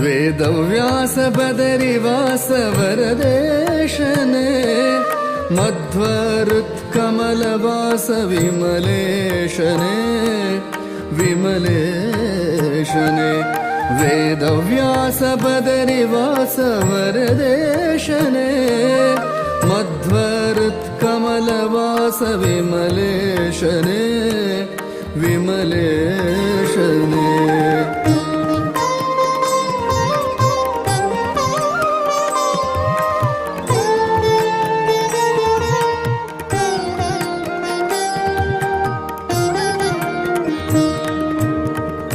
वेदव्यास बदरिवास वरदेशने मध्वहृत्कमलवास विमलेशने विमलेशने वेदव्यास बदरिवास वरदेशने मध्वहृत्कमलवास विमलेशने विमलेशने।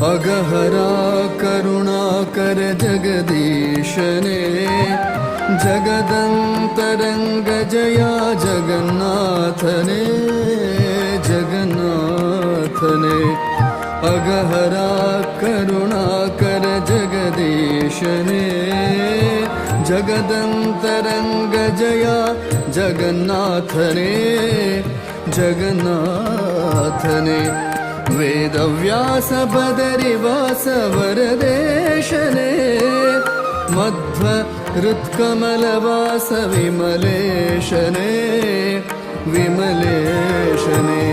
अगहरा करुणाकर जगदीशने जगदंतरंग जया जगन्नाथने जगन्नाथने। अगहरा करुणाकर जगदीशने जगदंतरंग जया जगन्नाथने जगन्नाथने। वेदव्यास बदरिवास वरदेशने मध्वहृत्कमलवास विमलेशने विमलेशने।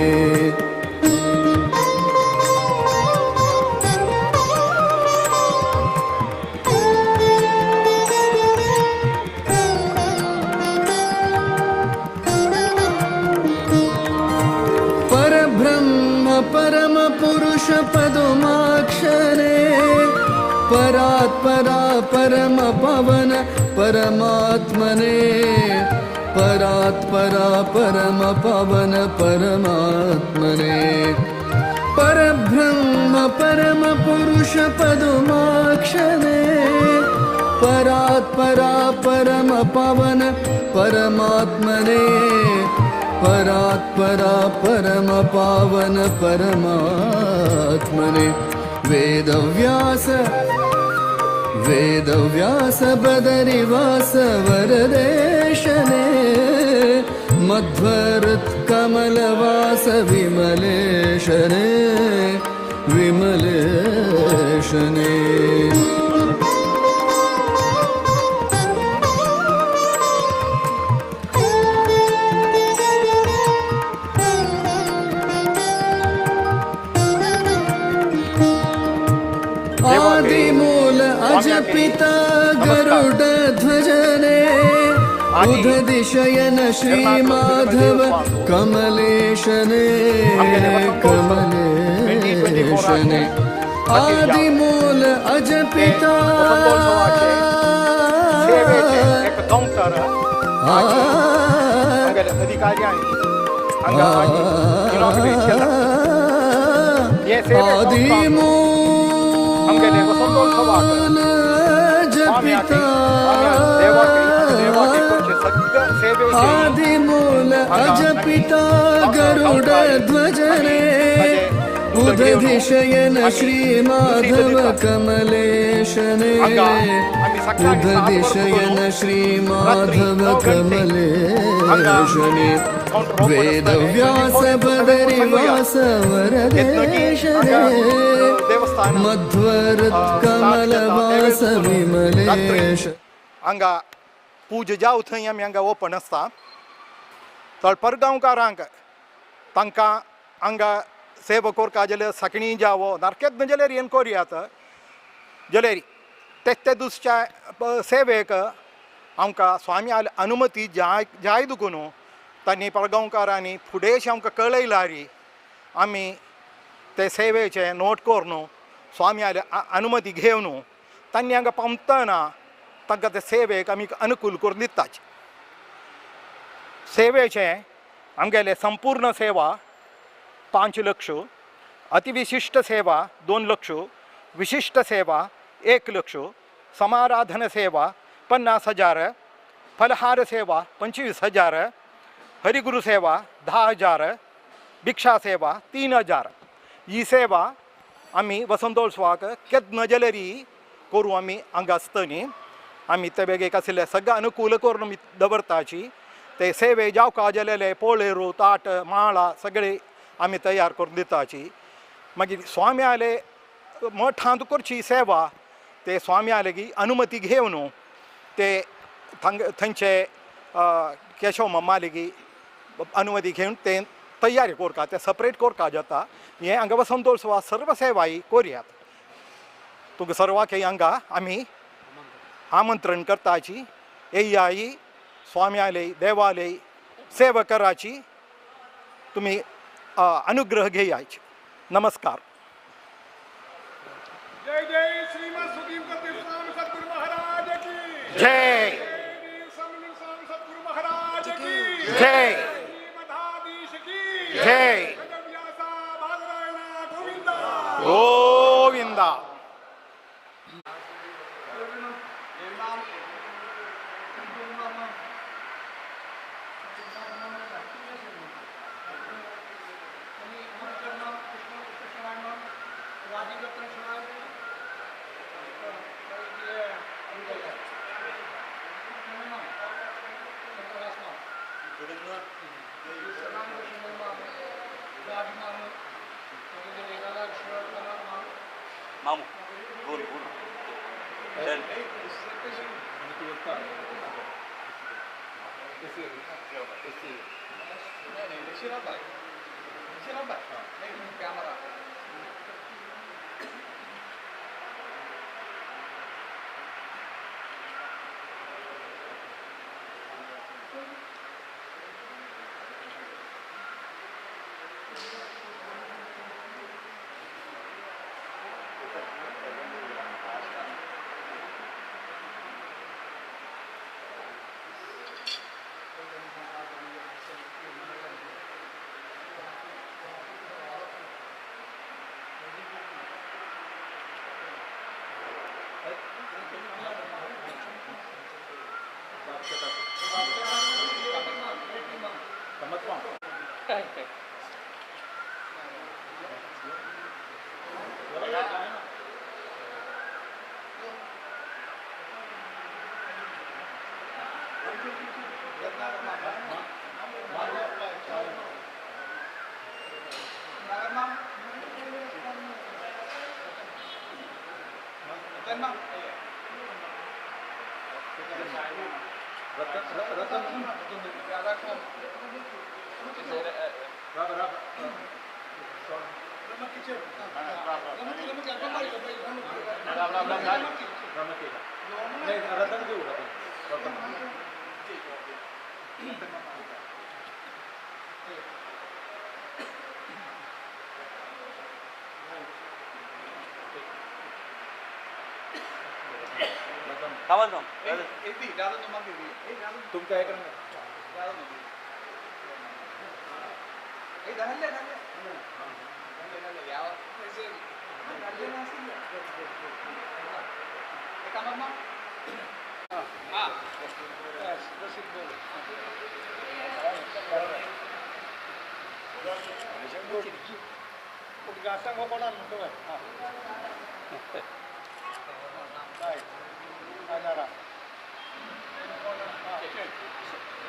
परब्रह्म परम पुरुष पदुमाक्षरे परात्परा परम पवन परमात्मने परात्परा परम पवन परमात्मने। परब्रह्म परम पुरुष पदुमाक्षरे परात्परा परम पवन परमात्मने परात्परा परम पावन परमात्मने। वेदव्यास वेदव्यास बदरिवास वरदेशने मध्वहृत्कमलवास विमलेशने विमलेशने। आदिमूल अजपिता गरुड ध्वजने उदधिशयन श्री माधव कमलेशने कमलेशने। आदिमूल अजपिता आदिमूल अजपिता आदिमूल अजपिता गरुड ध्वजने उदधिशयन श्री माधव कमलेशने उदधिशयन श्री माधव कमलेशने। वेदव्यास बदरिवास वरदेशने मध्वहृत्कमलवास विमलेश। हांगा पूजा जाव थंय आमी हांगा ओपन आसता। तळपरगांवकारांक तांकां हांगा सेवा करता जाल्यार साकणी जावो नारकेत जाल्यार हें करुयात जाल्यार ते ते दुसऱ्या सेवेक आमकां स्वामी अनुमती जाय जाय देखून तांणी परगांवकारांनी फुडें आमकां कळयल्यार आमी ते सेवेचे नोट करून स्वामी अनुमती घेवन तांणी हांगा पावतना तांकां ते सेवेक आमी अनुकूल करून दितात। सेवेचें आमगेले संपूर्ण सेवा 5 लक्ष, अतिविशिश्ट सेवा 2 लक्ष, विशिश्ट सेवा 1 लक्ष, समाराधन सेवा 50,000, फलहार सेवा 25,000, हरिगुरु सेवा 10,000, भिक्षा सेवा 3,000। ही सेवा आमी वसंतोत्सवाक केन्ना जाल्यार करूं आमी हांगा आसतनी आमी ते बेगीन आशिल्ले सगळें अनुकूल करून आमी दवरताची। ते सेवे जावका जालेले पोळेरू ताट माळा सगळे आमी तयार करून दिताची। मागीर स्वामी आले मठांत करची सेवा ते स्वाम्या लागीं अनुमती घेवन ते थंयचे केशव मम्मा लागीं अनुमती घेवन ते तयारी कोरका, ते सेपरेट कोरका जाता. हें हांगा वसंतोत्सवा सर्व सेवाई कोरयात. तुमकां सर्वांक हांगा आमी आमंत्रण करताची, येयाई स्वाम्याले देवाले सेवा कराची, तुमी अनुग्रह घेयाची. नमस्कार. जय जय श्रीमद सुदीपति स्वामी सद्गुरु महाराज की जय. स्वामी सद्गुरु महाराज की जय. श्रीमदाधीश की जय. वेदव्यासा बादरायण गोविंदा गोविंदा. मामू बोल बोल.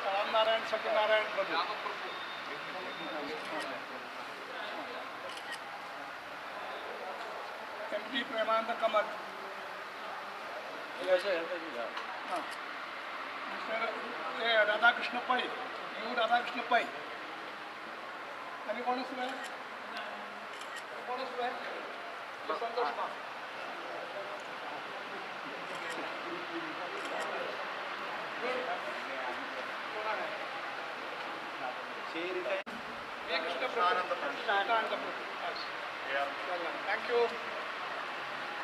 Ramnarayan Satyanarayan Prabhu. M P Premanand Kamat. Mister Radhakrishna Pai, U Radhakrishna Pai. आनी कोण आसले? कोण आसले? संतोष मा. Thank you.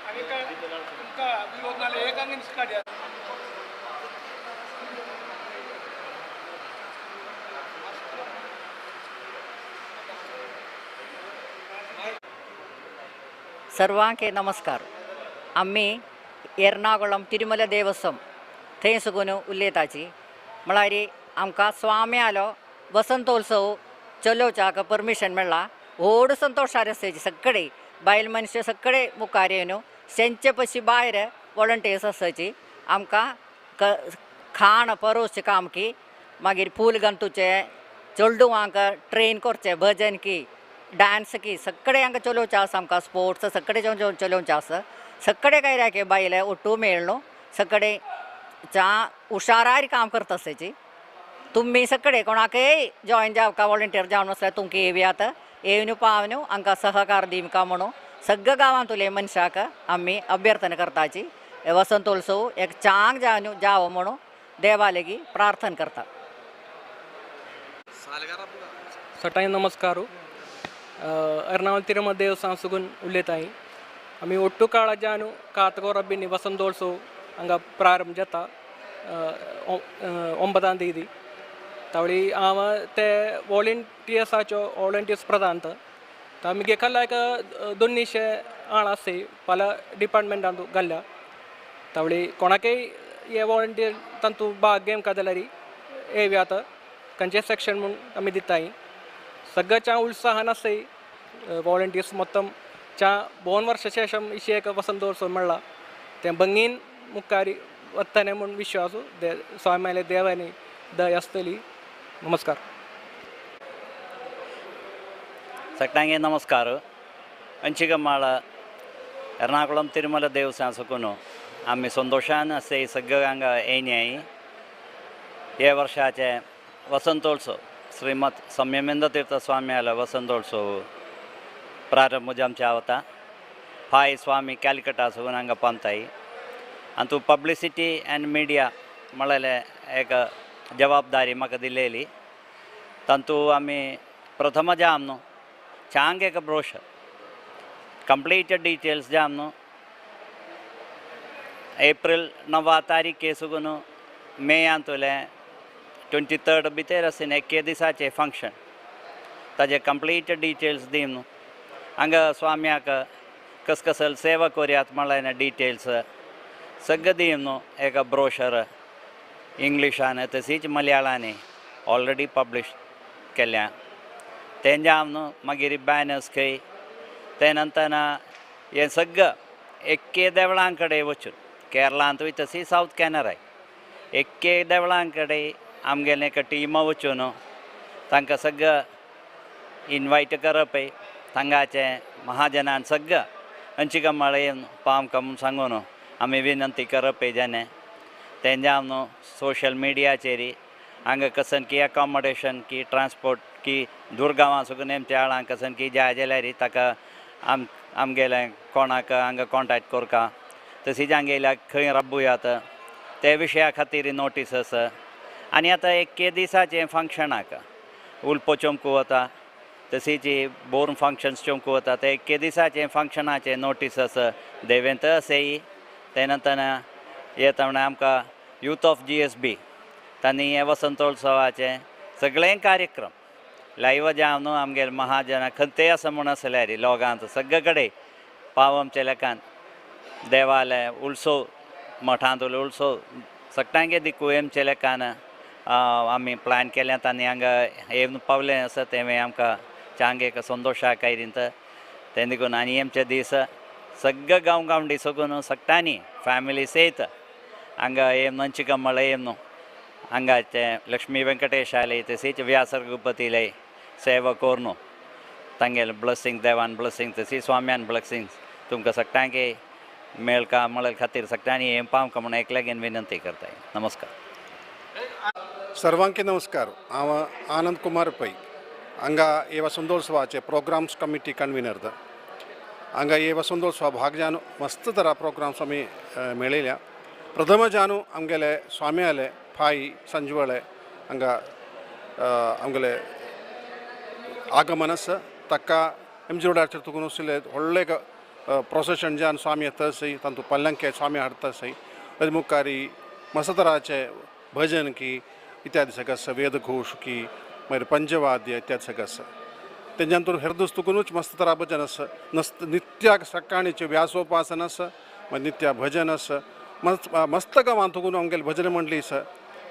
आनी तुमकां विरोध जाल्यार एक आनी काडया. सर्वांक नमस्कार. आमी एर्नाकुलम तिरुमला देवस्वम थंय साकून उलयताची. म्हळ्यार आमकां स्वाम्यालो वसंतोत्सव चलोवच्याक परमिशन मेळ्ळा. व्हड संतोश आसा सगळे बायल मनशां सगळे मुखार येवन तेंचे पशी भायर वॉलंटियर्स आसाची. आमकां खाण परोसचें काम की मागीर फूल गंतूचें चेडवांक ट्रेन करचें भजन की डांस की सगळे हांगा चलोवचें आसा. आमकां स्पोर्ट्स सगळे चलोवचें आसा. सगळे कायऱ्याके बायले ಒಟ್ಟು मेळ्ळो सगळे चा हुशारार काम करता आसची। तुम्ही सगळे कोणाकय जॉईन जावका वॉलंटियर जावन आसल्यार तुमकां येवयात येवन पावन हांकां सहकार दिवका म्हणून सगळ्या गांवांतले मनशाक आमी अभ्यर्थना करताची वसंतोत्सव एक चांग जावन जावो म्हणून देवा लागीं प्रार्थना करता। सटाई नमस्कार। एर्नाकुलम तिरुमल देवस्थान सुगून उलयताय। आमी ಒಟ್ಟು ಕಾಳಜಾನು ಕಾತಗೋರಬ್ಬಿನಿ ವಸಂತೋತ್ಸವ ಹಂಗ ಪ್ರಾರಂಭ जाता 9 ತೇದಿ। तावळी हांव ते वॉलंटियर्साचो वॉलंटियर्स प्रधान तर आमगे कल्ला एक 200 आण आसता पला डिपार्टमेंटांत घाल्ल्या। तावळी कोणाकय हे वॉलंटियर तांतू भाग घेवंक जाल्यार येवयात खंयचे सेक्शन म्हूण आमी दिताय। सगळ्याच्या उत्साहान आसताय वॉलंटियर्स మొత్తం चा 52 वर्ष ശേഷം ഇഷയൊക്കെ വസന്തോത്സവം മെള്ള ഭംഗീൻ മുക്കാരി വത്തനെ മുൻ വിശ്വാസു സ്വാമിലെ ദേവനെ ദയസ്ഥലി। नमस्कार। सगळ्यांक नमस्कार। अंचिगम्माळ एर्नाकुलम तिरुमल देवस्थान सुकून आमी संतोषान असे सगळ्यांक येयन्याय हे वर्षाचे वसंतोत्सव श्रीमत संयमेंद्र तीर्थ स्वाम्याला वसंतोत्सव प्रारंभ आमचे आवता फाय स्वामी कॅलकटा सुकून हांगा पावताय। आनी तूं पब्लिसिटी अँड मिडिया म्हळ्यार एक जबाबदारी म्हाका दिलेली तांतू आमी प्रथम जाम न्हू चांग एक ब्रोशर कंप्लीट डिटेल्स जाम न्हू एप्रिल 9 तारीखे सुगून मेयांतुले 23 भितर आसून एके दिसाचे फंक्शन ताजे कंप्लीट डिटेल्स दी न्हू हांगा स्वाम्याक कसकसल सेवा कोरयात म्हळ्यार डिटेल्स सगळें दी न्हू एक ब्रोशर इंग्लिशान तशीच मलयाळांनी ऑलरेडी पब्लिश केल्या। तेंच्या न्हू मागीर बॅनर्स खंय ते नंतर हें सगळें एके देवळां कडेन वचून केरळांतूय तशी सावथ कॅनराय एके देवळां कडेन आमगेलें एक टीम वचून तांकां सगळें इनवायट करप थांगाचे महाजनान सगळें अंचिकम्माळ पावंक म्हूण सांगून आमी विनंती करप जाणे तेंच्या न्हू सोशल मिडियाचेर हांगा कसन की अकॉमोडेशन की ट्रान्सपोर्ट की दूर गांवां सुकून आमच्या आळांक कसन की जाय जाल्यार ताका आमगेलें कोणाक हांगा कॉन्टेक्ट करका तशीच हांगेल्या खंय राबुयात ते विशया खातीर नोटीस आसा। आनी आतां एके दिसाचें फंक्शनाक उल्पो चमकू वता तशीच बोर्न फंक्शन्स चमकू वता ते एके दिसाचें फंक्शनाचें नोटीस आसा देवेंत आसय। ते नंतर येता म्हणल्यार आमकां यूथ ऑफ GSB तांणी हे वसंतोत्सवाचे सगळे कार्यक्रम लायव जावन न्हू आमगेले महाजना खंयते आसा म्हूण आसल्यार लोकांत सगळे कडेन पाव आमच्या लेखान देवालय उत्सव मठांतलो उत्सव सगळ्यांगे दिकू आमच्या लेखान आमी प्लॅन केल्यात आनी हांगा येवन पावलें आसा तें आमकां चांग एक संतोशा कायरींत तें देखून आनी आमचे दीस सगळे गांव गांवडी सगून सगळ्यांनी फॅमिली सयत हांगा येवन अंचिकम्मळ येवन हांगाचे लक्ष्मी वेंकटेशाले तशीच व्यास रघुपतीले सेवा करून तांगेले ब्लेसिंग देवान ब्लेसिंग तशी स्वाम्यान ब्लेसिंग तुमकां सगळ्यांक मेळका म्हळ्या खातीर सगळ्यांनी हें पावंक म्हूण एकल्यागेन विनंती करताय। नमस्कार। सर्वांक नमस्कार। हांव आनंद कुमार पै हांगा हे वसंतोत्सवाचे प्रोग्राम्स कमिटी कन्व्हिनर। हांगा हे वसंतोत्सव भाग जावन मस्त तरा प्रोग्राम्स आमी मेळयल्या। प्रथम जावन आमगेले स्वाम्याले फाई संजवळे हांगा आमगेले आगमन आसा ताका एमजी रोडाचेर तुकून वशिल्ले व्हडले प्रोसेशन जावन स्वामी येता आसय तांतू पल्लंके स्वामी हाडटा आसय ताजे मुखारी मस्त तराचे भजन की इत्यादी सगळें आसा वेदघोश की मागीर पंचवाद्य इत्यादी सगळें आसा। तेंच्यान हेरदूस तुकूनच मस्त तरा भजन आसा नस्त नित्याक सकाळीचें व्यासोपासन आसा मागीर नित्या भजन आसा मस्त मस्त गांवांत तुकून आमगेले भजन मंडळी आसा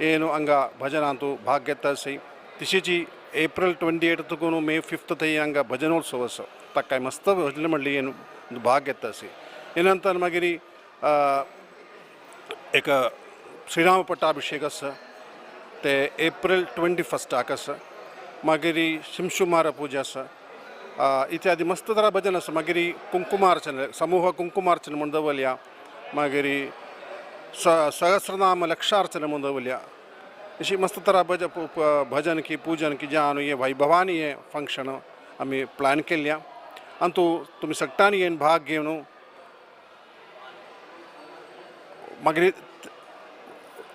येवन हांगा भजनांतू भाग घेता आसय। तशीच एप्रिल 28 तुकून मे 5 थंय हांगा भजनोत्सव आसा ताका मस्त भजन मंडळी येवन भाग घेता आसय। हे नंतर मागीर एक श्रीराम पट्टाभिषेक आसा ते एप्रिल 21 आसा। मागीर शिमशुमार पुजा आसा इत्यादी मस्त तरा भजन आसा. मागीर कुंकुमार्चन, समूह कुंकुमार्चन म्हूण दवरल्या. मागीर सहस्रनाम लक्षार्चन म्हूण दवरल्या. अशी मस्त तरा भजन की पूजन की ज्या हे वैभवानी हे फंक्शन आमी प्लॅन केल्ल्या. आनी तूं तुमी सगळ्यांनी येवन भाग घेवन मागीर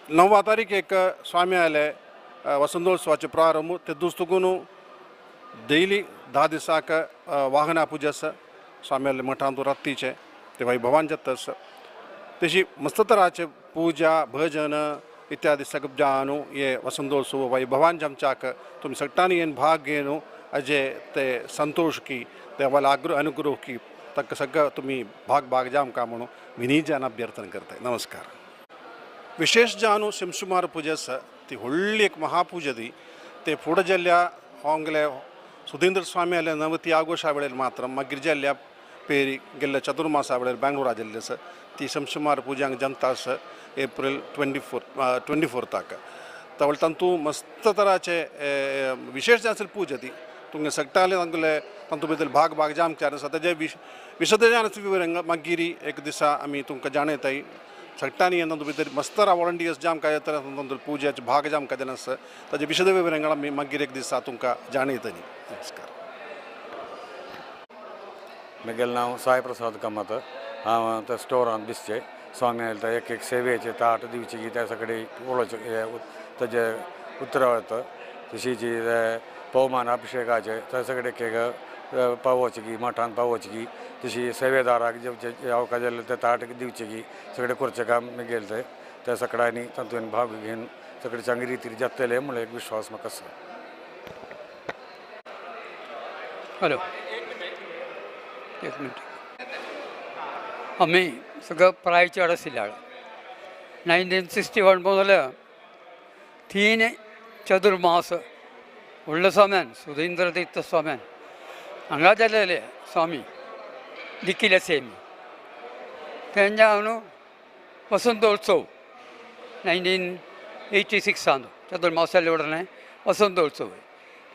9 तारीख एक स्वामी आले वसंतोत्सवाचे प्रारंभ. ते दुसतुकून डेली 10 दिसाक वाहना पूजा आसा स्वामी मठांत रातीचे ते वैभवान जाता आसा. तशी मस्त तराचे पूजा भजन इत्यादी सगळं जाणू हे वसंतोत्सव वैभवान जमचाक तुमी सगळ्यांनी येवन भाग घेवन अजे ते संतोष की देवाला अनुग्रह की तक सगळं तुम्ही भाग भाग जाम का म्हणून विनीत जान अभ्यर्थन करताय. नमस्कार. विशेष जाणू शिमशुमार पूजा आसा ती व्हडली एक महापूजा ती ते फुडें जाल्ल्या हांगले सुधींद्र स्वामी आले नवती आघोशा वेळेर मात्र मागीर जाल्ल्या पेरी गेल्ल्या चतुर्मासा वेळेर बेंगलोरा जाल्ली आसा ती शमशुमार पूजांक जमता आसा एप्रिल 24 तवळ तांतू मस्त तराचे विशेष जाण पूजा ती तुमगे सगळ्याले तांगले तांतू भितर भाग भाग जाम चार आसा. ताजे विशद जाण विवरण मागीर एक दिसा आमी तुमकां जाणयताय. सगळ्यांनी तांतू भितर मस्त वॉलंटियर्स जाम काय येतले तांतू पूजाचे भाग जाम काय आसा ताजे विशद विवरण आमी मागीर एक दिसा तुमकां जाणयतली. नमस्कार. म्हगेलें नांव साई प्रसाद कामत. हांव त्या स्टोरांत दिसचे स्वामी आयले एक एक सेवेचे ताट दिवचे की त्या सगळे उलोवचे ताजे उतराव येता. तशीच पवमान अभिषेकाचे ते सगळे एक एक पावोवचे की मठान पावोवचे की तशी सेवेदाराक जेवका जाल्यार ते ताट दिवचे की सगळे करचें काम म्हगेलें तें त्या सगळ्यांनी तातूंत भाग घेवन सगळे चांगली रितीर जातले म्हणून एक विश्वास म्हाका आसा. हॅलो, एक मिनट. आम्ही सगळं प्रायचे आशिल्ल्या 1961 ಮೊದಲ 3 ಚತುರ್ಮಾಸ व्हडलो स्वाम्यान सुधींद्र तीर्थ स्वाम्यान हांगा जालेले स्वामी दिकिले सेमी तेंच्या हांव वसंतोत्सव 1986 चतुर्मासाले उडने वसंतोत्सव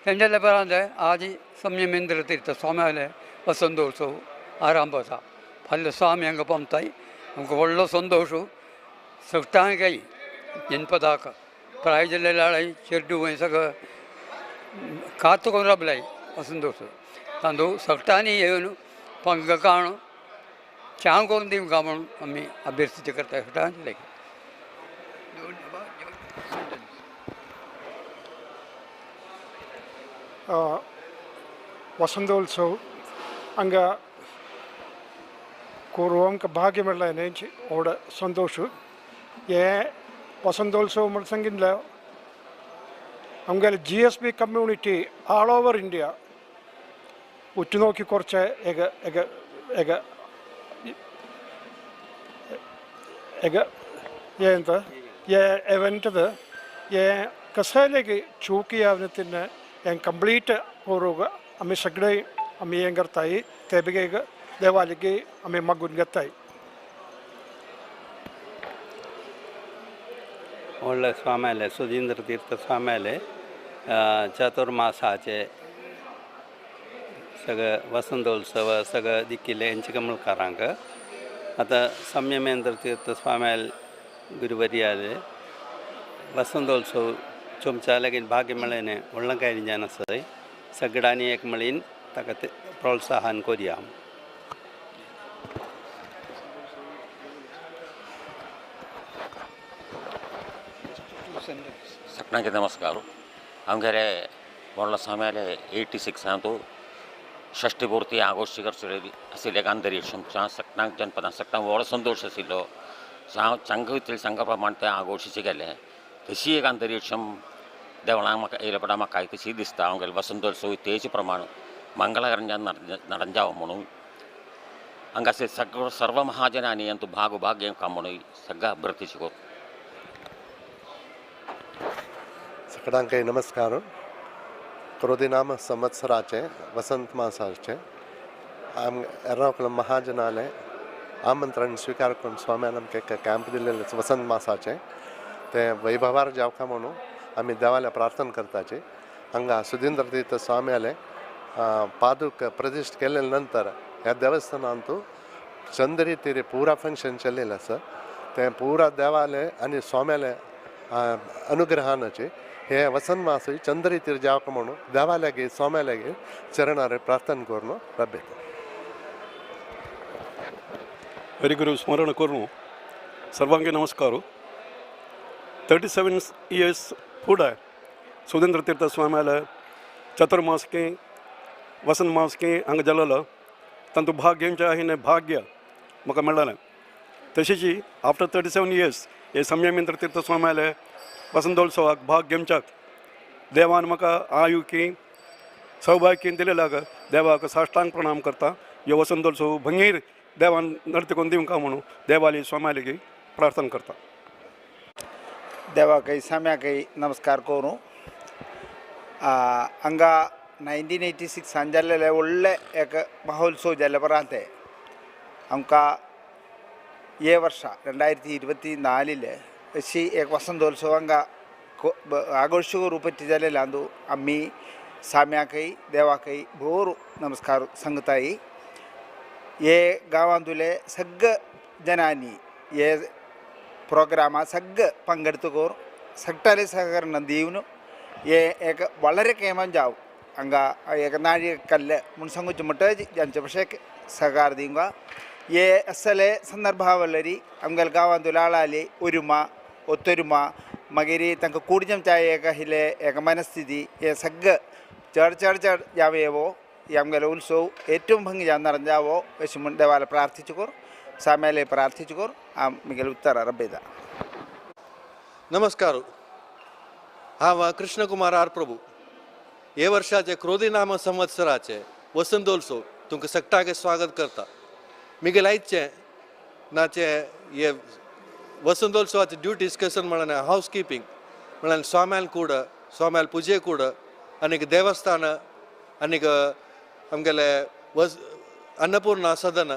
तेंच्या उपरांत आज संयमेंद्र तीर्थ स्वाम्याले वसंतोत्सव आरंभ आसा. फाल्यां स्वामी हांगा पमताय आमकां व्हडलो संतोश सगळ्यांकय जनपदाक प्राय जाल्ले चेड्डू सगळं कात करून राबलाय वसंतोत्सव तांदूळ सगळ्यांनी येवन पंग काण च्या करून दिवंक म्हणून आमी अभ्यर्थी करता सगळ्यांचे लेगीत. वसंतोत्सव हांगा कोरुवंक भाग्य मेळ्ळें व्हड संतोश. हे वसंतोत्सव म्हण सांगितलं आमगेले GSB community all over India ഉറ്റുനോക്കി കുറച്ച് ഏക ഏക ഏക ഏക എന്ത് എവൻ്റത് कसल्यागी चूक यावनतीन हें कंप्लीट करूंक आमी सगळे आमी हें करताय ते बेगीन देवालिकी आमी मागून घेताय. व्हडले स्वाम्याले सुधींद्र तीर्थ स्वाम्याले चातुर्मासाचे सगळं वसंतोत्सव सगळं दिकिले हेंचे कमलकारांक आतां संयमेंद्र तीर्थ स्वाम्याल गुरुवर्याले वसंतोत्सव चोमच्या लागीं भाग्य मेळ्ळें व्हडलें कांय जाण आसा सगळ्यांनी एक मेळीन ताका ते प्रोत्साहन करुया. सगळ्यांक नमस्कार. आमगेले व्हडलो स्वाम्याले 86 षष्ठी पूर्ती आघोष आशिल्ले अंतरिक्ष सगळ्यांक जनपदां सगळ्यांक व्हड संतोश आशिल्लो. संघ संघ प्रमाण ते आघोशीचे गेले तशी एक अंतरिक्षम देवळां म्हाका येयले पडा म्हाका तशी दिसता. आमगेले वसंतोत्सव तेच प्रमाण मंगळारंजान नडंजाव म्हणून हांगासर सगळो सर्व महाजनांनी अंतू भाग भाग घेवंक म्हणून सगळ्या अभ्यर्थीची करू. सगळ्यांकय नमस्कार. क्रोधिनाम संवत्सराचे वसंत मासाचे आम एर्नाकुलम महाजनाले आमंत्रण स्वीकार करून स्वाम्यान आमकां एक कॅम्प दिल्लें वसंत मासाचे ते वैभवार जावका म्हणून आमी देवाल्या प्रार्थना करताची. हांगा सुधींद्र तीर्थ स्वाम्याले पादुक प्रतिष्ठ केले नंतर ह्या देवस्थानांतू चंद रितीर पुरा फंक्शन चल्लेलें आसा. तें पुरा देवाले आनी स्वाम्याले अनुग्रहानाचे हे वसंत मास चंद रितीर जावक म्हणून देवाल्यागे स्वाम्याल्यागे चरणारे प्रार्थना करून रब्यता. हरिगुरु स्मरण करून सर्वांगे नमस्कार. 37 इयर्स फुडें सुधेंद्र तीर्थ स्वाम्याले चतुर्मासके वसंत मासके हांगा जालेलो तांतूं भाग घेवचें आशिल्लें भाग्य म्हाका मेळ्ळें. तशीच आफ्टर 37 इयर्स हे संयमेंद्र तीर्थ स्वाम्याले वसंतोत्सवाक भाग घेवच्याक देवान म्हाका आयु की सौभाग्य दिलेल्याक देवाक साष्टांग प्रणाम करता. ह्यो वसंतोत्सव भंगीर देवान नडते दिवंक म्हणून देवाली स्वाम्याली प्रार्थना करता. देवाकय स्वाम्याकय नमस्कार करूं. हांगा 1986 जाल्लेले व्हडले एक महोत्सव जाल्ले परांत आमकां हे वर्सा 2024 अशी एक वसंतोत्सव हांगा आघोश रूपची जाल्लेले अंदू आमी स्वाम्याकय देवाकय भोर नमस्कार सांगताय. हे गांवांतले सगळे जनांनी हे प्रोग्रामा सगळे पंगडतकोर सगळ्याले सहकरण दिवन हे एक വളരെ കേമം जाव हांगा एक नाഴികക്കല്ല് म्हूण सांगूचे म्हणटच जांचे भाशेक सहकार दिवंक हे असले संदर्भावलरी आमगेले गांवांतले आळाली उरुमा ഒത്തൊരുമ मागीर तांकां कुडजमच्या एक आशिल्ले एक मनस्थिती हे सगळें चड चड चड जावो ഈ आमगेले उत्सव ഏറ്റവും ഭംഗി നിറഞ്ഞാവോ अशें म्हूण देवाला प्राർത്ഥിച്ചുकोर स्वाम्याले प्राർത്ഥിച്ചുकोर आमगेले उत्तर रब्यता. नमस्कार. हांव कृष्णकुमार आर प्रभू. हे वर्षाचे क्रोधिनाम संवत्सराचे वसंतोत्सव तुमकां सगळ्यांक स्वागत करता. मिगेले आयचे नाचे हे वसंतोत्सवाचे ड्युटीज कसन म्हळ्यार हावस किपिंग म्हळ्यार स्वाम्याल कूड स्वाम्याल पुजे कूड आनीक देवस्थान आनीक आमगेले वस अन्नपूर्णा सदन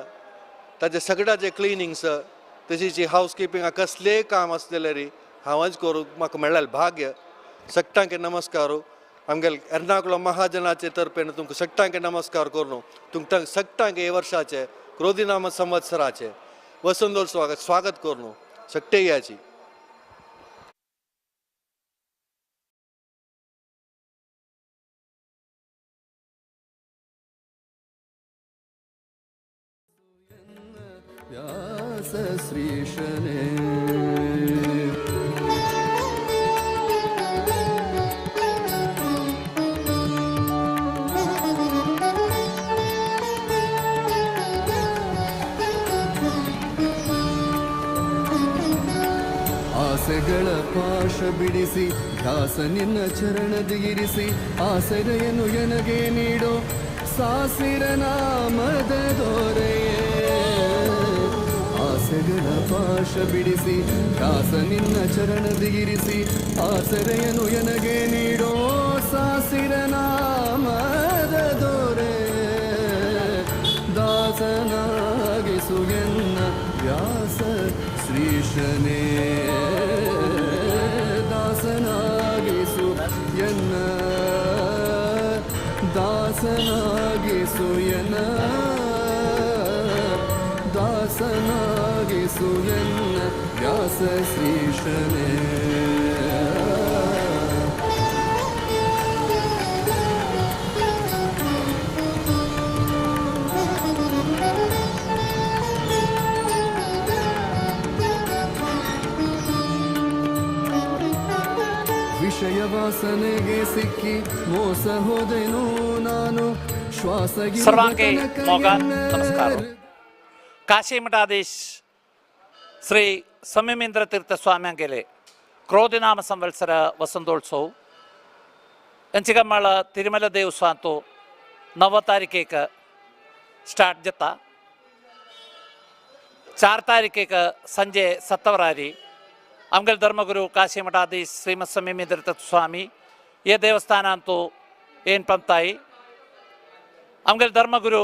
ताजे सगळ्याचे क्लिनिंग्स तशीच हावस किपिंग कसलेय काम आसलें री हांवच करूंक म्हाका मेळ्ळें भाग्य. सगळ्यांक नमस्कार. आमगेले एर्नाकुलम महाजनाचे तर्फेन तुमकां सगळ्यांक नमस्कार करून तुमकां सगळ्यांक हे वर्षाचे क्रोधिनाम संवत्सराचे वसंतोत्सवाक स्वागत करून सगळे याची. व्यास श्रीशने ಆಸೆಗಳ ಪಾಶ ಬಿಡಿಸಿ ದಾಸ ನಿನ್ನ ಚರಣದಿಗಿರಿಸಿ ಆಸರೆಯನ್ನು ಎನಗೆ ನೀಡೋ ಸಾಸಿರ ನಾಮದ ದೊರೆಯೇ. ಆಸೆಗಳ ಪಾಶ ಬಿಡಿಸಿ ದಾಸ ನಿನ್ನ ಚರಣದಿಗಿರಿಸಿ ಆಸರೆಯನ್ನು ಎನಗೆ ನೀಡೋ ಸಾಸಿರ ನಾಮದ ದೊರೆ. ದಾಸನಾಗಿಸು ಎನ್ನ ವ್ಯಾಸ ಶ್ರೀಶನೇ ದಾಸನಾಗಿಸು ಎನ್ನ ದಾಸನಾಗಿಸು ಎನ್ನ ದಾಸನಾಗಿಸು ಎನ್ನ ವ್ಯಾಸ ಶ್ರೀಶನೇ. ವಿಷಯ ವಾಸನೆಗೆ ಸಿಕ್ಕಿ ಮೋಸ ಹೋದೆನು ನಾನು ಶ್ವಾಸ. ಸರ್ವಾಂಗೆ ಮೋಗ ನಮಸ್ಕಾರ. ಕಾಶಿ ಮಠಾಧೀಶ್ ಶ್ರೀ ಸಂಯಮೇಂದ್ರ ತೀರ್ಥ ಸ್ವಾಮಿ ಕ್ರೋಧಿನಾಮ ಸಂವತ್ಸರ ವಸಂತೋತ್ಸವ ಎಂಚಿಗಮ್ಮಾಳ ತಿರುಮಲ ದೇವಸ್ಥಾನ 9 ತಾರೀಖೇಕ ಸ್ಟಾರ್ಟ್ ಜತ್ತ 4 ತಾರೀಖೇಕ ಸಂಜೆ 7:15 ಅಂಗಲ್ ಧರ್ಮಗುರು ಕಾಶಿ ಮಠಾಧೀಶ್ ಶ್ರೀಮತ್ ಸಂಯಮೇಂದ್ರ ತೀರ್ಥ ಸ್ವಾಮಿ ಈ ದೇವಸ್ಥಾನ ಅಂತೂ ಏನು ಪಂತಾಯಿ ಅಂಗಲ್ ಧರ್ಮಗುರು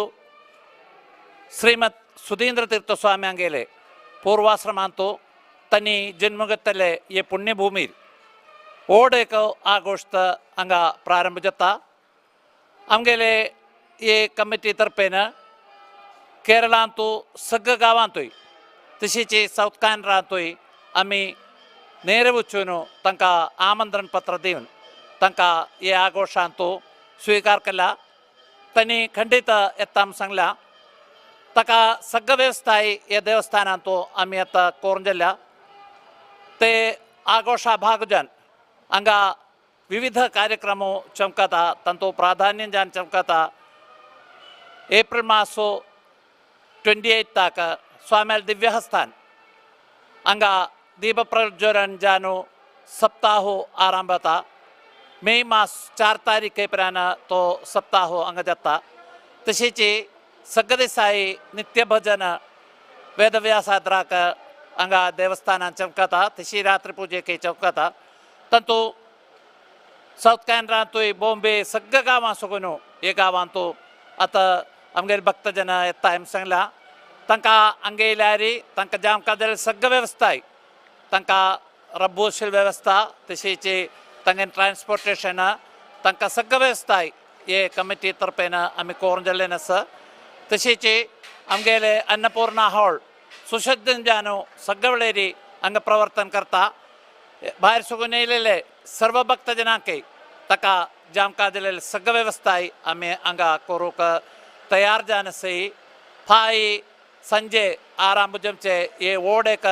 ಶ್ರೀಮತ್ ಸುಧೀಂದ್ರ ತೀರ್ಥ ಸ್ವಾಮಿ ಅಂಗೇಲೆ ಪೂರ್ವಾಶ್ರಮ ಅಂತೂ ತನ್ನಿ ಜನ್ಮಗತ್ತಲೆ ಈ ಪುಣ್ಯಭೂಮಿ ಓಡೇಕ ಆಘೋಷ ಅಂಗ ಪ್ರಾರಂಭ ಜತ್ತ ಅಂಗೇಲೆ हे कमिटी तर्फेन केरळांतू सगळ्या गांवांतूय तशीच सावथ कॅनरांतूय आमी नेर वचून तांकां आमंत्रण पत्र दिवन तांकां हे आघोशांतू स्विकार केला. तांणी खंडीत येता म्हूण सांगला. ताका सगळ्या वेवस्थाय ह्या देवस्थानांतू आमी आतां करून जाल्या. ते आघोशा भागजान हांगा विविध कार्यक्रम चमकता, तांतू प्राधान्य जान चमकता. एप्रिल मासो 28 स्वाम्याल दिव्यहस्थान हांगा दीप प्रज्वलन जानो सप्ताह आरंभ जाता. मे मास 4 तारीखे पर्यंत तो सप्ताह हांगा जाता. तशेंच सगळे दिसाय नित्य भजन वेदव्यासाद्राक हांगा देवस्थानान चमकता. तशी रात्री पुजेक चमकता. तातूंत सावथ कॅनरांतूय बॉम्बे सगळ्या गांवां सगून हे गांवांतू आतां आमगेले भक्तजन येता म्हूण सांगला. तांकां हांगा येयल्यार तांकां जामकां जाल्यार सगळ्या वेवस्थाय, तांकां रब्बोशील वेवस्था, तशीच तांगे ट्रान्सपोर्टेशन, तांकां सगळ्या वेवस्थाय हे कमिटी तर्फेन आमी करून जाल्लें आसा. तशीच आमगेले अन्नपूर्णा हॉल सुशद्ध जानो सगळे वेळेरी हांगा प्रवर्तन करता. भायर सगून येयलेले सर्व भक्तजनांक ताका जामकां दिलेले सगळे वेवस्थाय आमी हांगा करूंक तयार जावन आसाय. फाय संजे आरांभ जमचे हे व्हड एक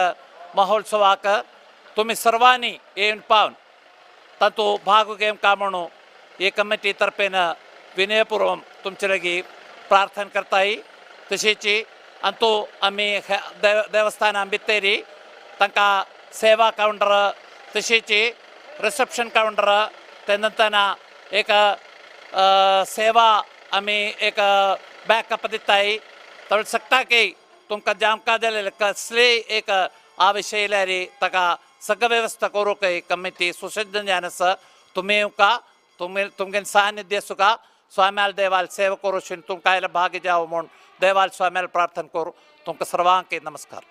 महोत्सवाक तुमी सर्वांनी येवन पावन तातूंत भाग घेवंक म्हणून हे कमिटी तर्फेन विनयपूर्वक तुमचे लागीं प्रार्थना करताय. तशीच अंतू आमी देवस्थाना भितर तांकां सेवा कावंटर, तशीच रिसेप्शन कावंटर, ते नंतर एक सेवा आमी एक बॅकअप दिताय. तर शकता की तुमकां जामकां जालें कसलेय एक आवश्य येयल्यार ताका सगळ्या वेवस्था करूंक कमिटी सुसज्ज जावन आसा. तुमी येवका, तुमी तुमगे सानिध्य सुका स्वाम्याल देवाल सेवा करूं तुमकां भाग्य जावं म्हूण देवाल स्वाम्याल प्रार्थना करूं. तुमकां सर्वांक नमस्कार.